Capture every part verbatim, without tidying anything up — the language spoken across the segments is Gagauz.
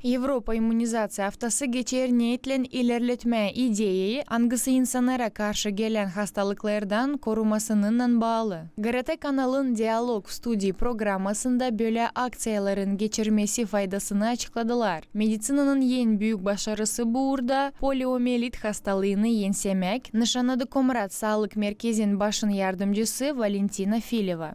Evropa immunizaţiya aftası geçer niyetlän ilerletmää ideyayı, angısı insannara karşı gelän hastalıklardan korumasınnan baalı. GRT kanalın Dialog studii programasında bölä akţiyaların geçirmesi faydasını açıkladılar. Mediţinanın en büük başarısı bu uurda, poliomielit hastalıını ensemäk, nışannadı Komrat saalık merkezin başın yardımcısı Valentina Fileva.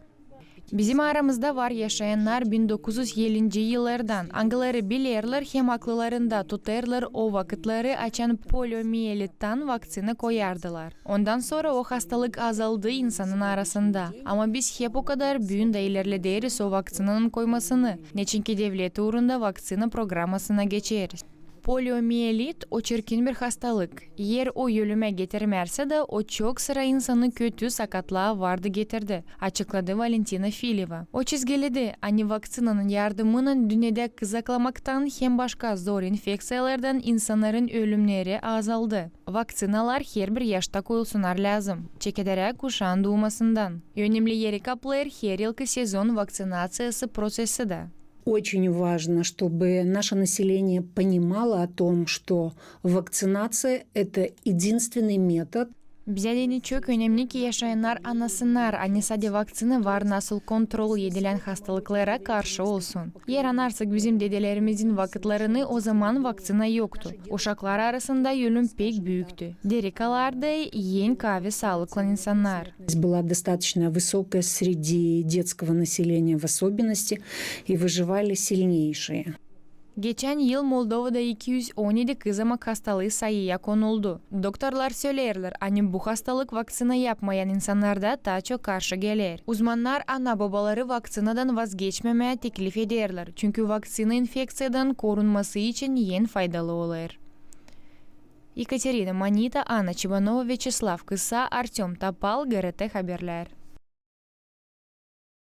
Bizim aramızda var yaşayannar bin dokuz üz ellinci yıllardan, angıları bilerlär hem akıllarında tutêrlar o vakıtları, açan poliomielittan vakţina koyardılar. Ondan sora o hastalık azaldı insanın arasında. Ama biz hep okadar büün dä ilerlederiz o vakţinanın koymasını, neçinki devlet uurunda vakţina programasına geçeriz. Poliomielit o çirkin bir hastalık. Eer o ölümä getirmärsä dä, o çok sıra insanı kötü sakatlaa vardı getirdi, açıkladı Valentina Fileva. O çizgiledi, ani vakţinanın yardımınnan dünnedä kızaklamaktan hem başka zor infekţiyalardan insannarın ölümneri azaldı. Vakţinalar herbir yaşta koyulsunnar lääzım, çekedärä uşaan duumasından. Önemli eri kaplêêr heryılkı sezon vakţinaţiyası prosesi dä. Очень важно, чтобы наше население понимало о том, что вакцинация — это единственный метод. Bizä deyni çok önemli, ki yaşayannar annasınnar, ani sade vakţina var nasıl kontrol edilän hastalıklara karşı olsun. Eer annarsak bizim dedelerimizin vakıtlarını, ozaman vakţina yoktu. Uşaklar arasında ölüm pek büüktü. Diri kalardı en kaavi saalıklan insannar. Была достаточно высокая среди детского населения в особенности, и выживали сильнейшие. Geçän yıl Moldovada iki üz on edi kızamak hastalıı sayıya konuldu. Doktorlar söleerlär, ani bu hastalık vakţina yapmayan insannarda taa çok karşı geler. Uzmannar ana-bobaları vakţinadan vazgeçmemää teklif ederlär, çünkü vakţina infekţiyadan korunması için en faydalı olêr. Ekaterina Manita, Anna Çibanova, Vyaçeslav Kısa, Artöm Topal, GRT Haberlär.